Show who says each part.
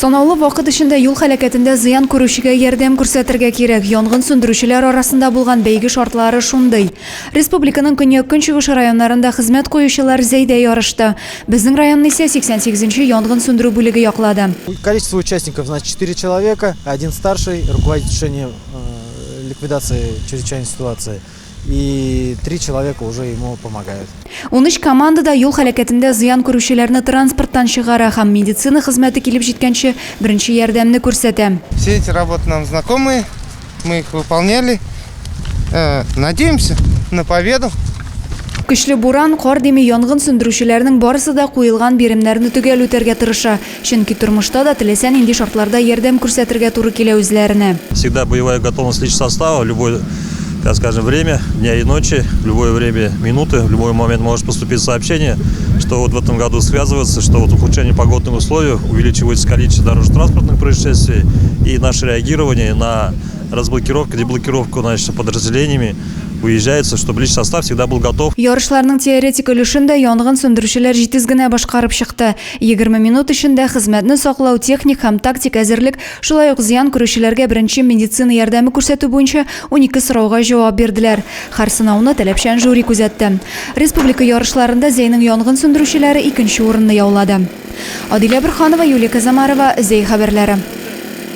Speaker 1: Санаулы вакыт эчендә юл һәлакәтендә зыян күрүчегә ярдәм күрсәтергә кирәк. Янгын сүндерүчеләр арасында булган бәйге шартлары шундый. Республиканың көньяк-көнчыгыш районнарында хезмәт куючылар Зәйдә ярышты. Безнең районны исә 88 нче янгын сүндерү бүлеге яклады.
Speaker 2: Количество участников, значит, 4 человека, один старший, руководитель тушения ликвидации чрезвычайной ситуации. И три человека уже ему помогают.
Speaker 1: 13 команда да юл һәлакәтендә зыян күрүчеләрне транспорттан чыгара һәм медицина хезмәте килеп җиткәнче беренче ярдәмне күрсәтә.
Speaker 3: Все эти работы нам знакомые, мы их выполняли. Э, надеемся на победу.
Speaker 1: Көчле буран, кар дими янгын сүндерүчеләрнең барысы да куелган биремнәрне төгәл үтәргә тырыша. Чөнки тормышта да теләсә нинди шартларда ярдәм күрсәтергә туры килә үзләренә.
Speaker 4: Всегда боевая готовность личного состава, в любое, так скажем, время дня и ночи, в любое время минуты, в любой момент может поступить сообщение, что вот в этом году связывается, что вот ухудшение погодных условий, увеличивается количество дорожно-транспортных происшествий и наше реагирование на разблокировку, деблокировку, значит, подразделениями выезжается, чтобы личный состав всегда был готов.
Speaker 1: Ярышларның теоретик өлешен дә янгын сүндерүчеләр җитез генә башкарып чыкты. 20 минут эчендә хезмәтне саклау, техник һәм тактик әзерлек, шулай ук зыян күрүчеләргә беренче медицина ярдәме күрсәтү буенча 12 сорауга җавап бирделәр. Һәр сынауны таләпчән жюри күзәтте. Республика ярышларында Зәйнең янгын сүндерүчеләре икенче урынны яулады. Адилә Борһанова, Юлия Казамарова, Зәй хәбәрләре.